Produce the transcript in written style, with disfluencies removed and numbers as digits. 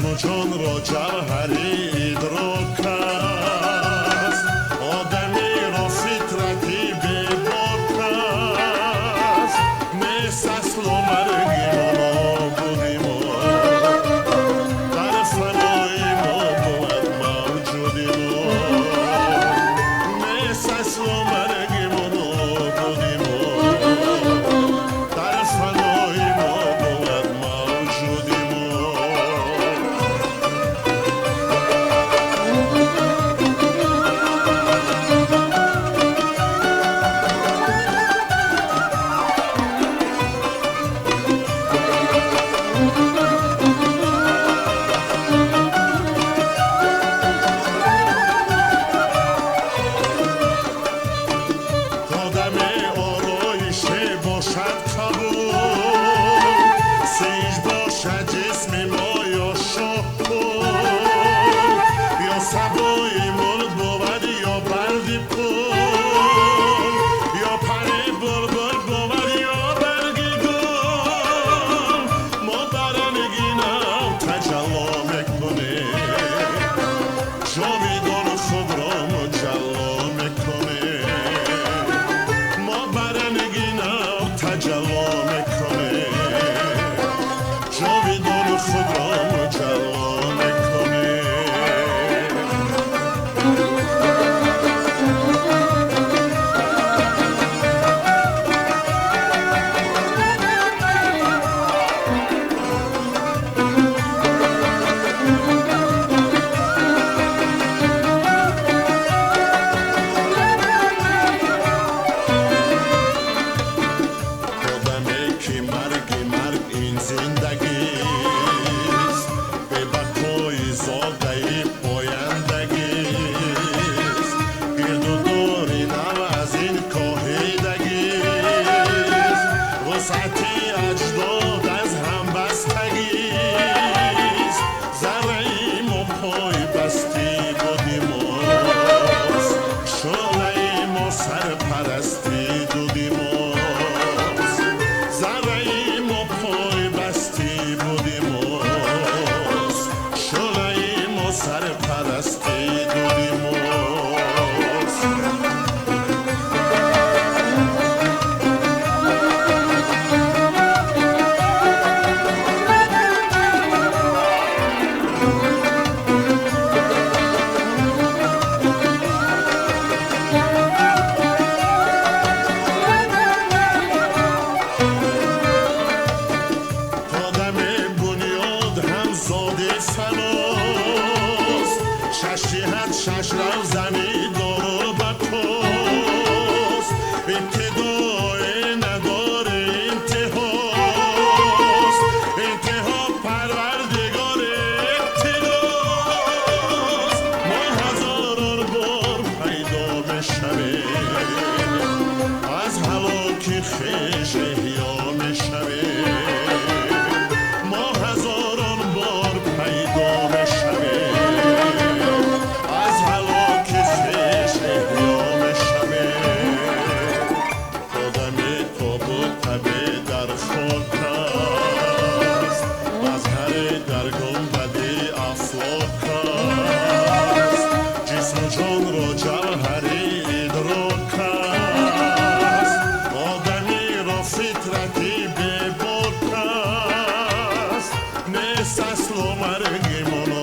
Ҷисму ҷонро ҷавҳари идрок аст, одамиро фитрати бебок аст. Нест аслу марги мо, нобуди мо, дар фанои мо бувад мавҷуди мо. Нест аслу марги мо, нобуди мо, дар фанои мо бувад мавҷуди мо. То даме ороише бошад қабул, синҷ бошад ҷисми мо ё шоҳпул, ё сабои мулк бувад ё барди пул, ё пари булбул бувад ё барги гул. Мо баранги нав таҷалло мекунем, ҷовидон худро муҷалло мекунем. Мо баранги нав таҷалло мекунем, ҷовидон худро муҷалло мекунем. Одаме ки марги марг ин зиндагист, бебақои зодаи пояндагист, гирду дури нав аз ин коҳидагист, вусъати аҷдод аз ҳамбастагист. Зарраи мо пойбастӣ будимост, шӯълаи мо сарпарастӣ дудимост. Зарраи мо пойбастӣ будимост, шӯълаи мо сарпарастӣ дудимост. То даме бунёд ҳам зоди фаност, шаш ҷиҳат шаш равзани дору бақост. Ибтидое надоре интиҳост, интиҳо парвардигор ибтидост. Мо ҳазорон бор пайдо мешавем, аз ҳалоки хеш эҳё мешавем. Мо ҳазорон бор пайдо мешавем, аз ҳалоки хеш эҳё мешавем. Одами тобу табе дар хок аст, мазҳаре дар гунбади афлок аст. Ҷисму ҷонро ҷавҳари идрок аст, одамиро фитрати бебок аст. Нест аслу марги мо.